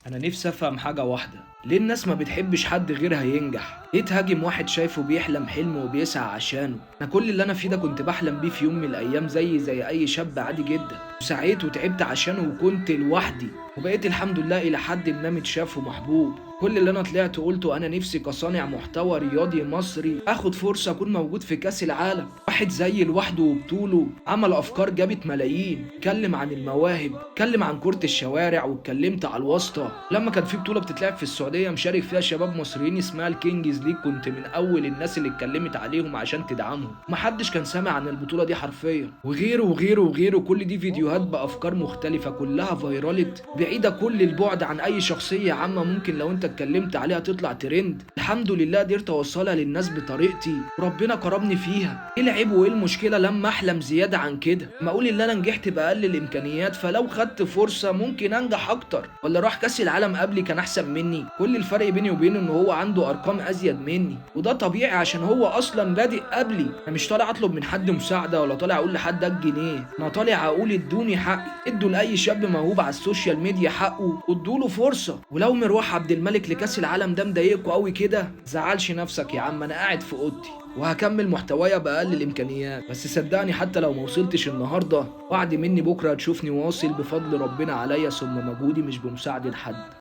انا نفسي افهم حاجة واحده، ليه الناس ما بتحبش حد غيرها ينجح؟ ليه تهاجم واحد شايفه بيحلم حلم وبيسعى عشانه؟ انا كل اللي انا فيه ده كنت بحلم بيه في يوم من الايام زي اي شاب عادي جدا، وسعيت وتعبت عشانه وكنت لوحدي، وبقيت الحمد لله الى حد ما متشاف ومحبوب. كل اللي انا طلعت قلته انا نفسي كصانع محتوى رياضي مصري اخد فرصة اكون موجود في كاس العالم. واحد زي لوحده وبطولة عمل افكار جابت ملايين، اتكلم عن المواهب، اتكلم عن كرة الشوارع، واتكلمت على الواسطة. لما كان في بطولة بتتلعب في السعودية مشارك فيها شباب مصريين اسمها ال Kings League، كنت من اول الناس اللي اتكلمت عليهم عشان تدعمهم. محدش كان سامع عن البطولة دي حرفيا، وغيره وغيره وغيره. كل دي فيديوهات بافكار مختلفة كلها viralت، بعيدة كل البعد عن اي شخصية عامة ممكن لو انت اتكلمت عليها تطلع ترند. الحمد لله قدرت اوصلها للناس بطريقتي وربنا كرمني فيها. ايه العيب وايه المشكلة لما احلم زيادة عن كده؟ ما اقول ان انا نجحت باقل الامكانيات، فلو خدت فرصة ممكن انجح اكتر. ولا راح كاس العالم قبلي كان احسن مني؟ كل الفرق بيني وبينه ان هو عنده ارقام ازيد مني، وده طبيعي عشان هو اصلا بادئ قبلي. انا مش طالع اطلب من حد مساعدة ولا طالع اقول لحد الجنيه، انا طالع اقول ادوني حقي. ادوا لاي شاب موهوب على ال social media حقه وادوا له فرصة. ولو مروح عبد الملك لكاس العالم ده مضايقكوا قوي كده، زعلش نفسك يا عم، انا قاعد في اوضتي وهكمل محتوايا باقل الامكانيات. بس صدقني حتى لو ما وصلتش النهارده، وعد مني بكره هتشوفني واصل بفضل ربنا عليا ثم مجهودي، مش بمساعدة حد.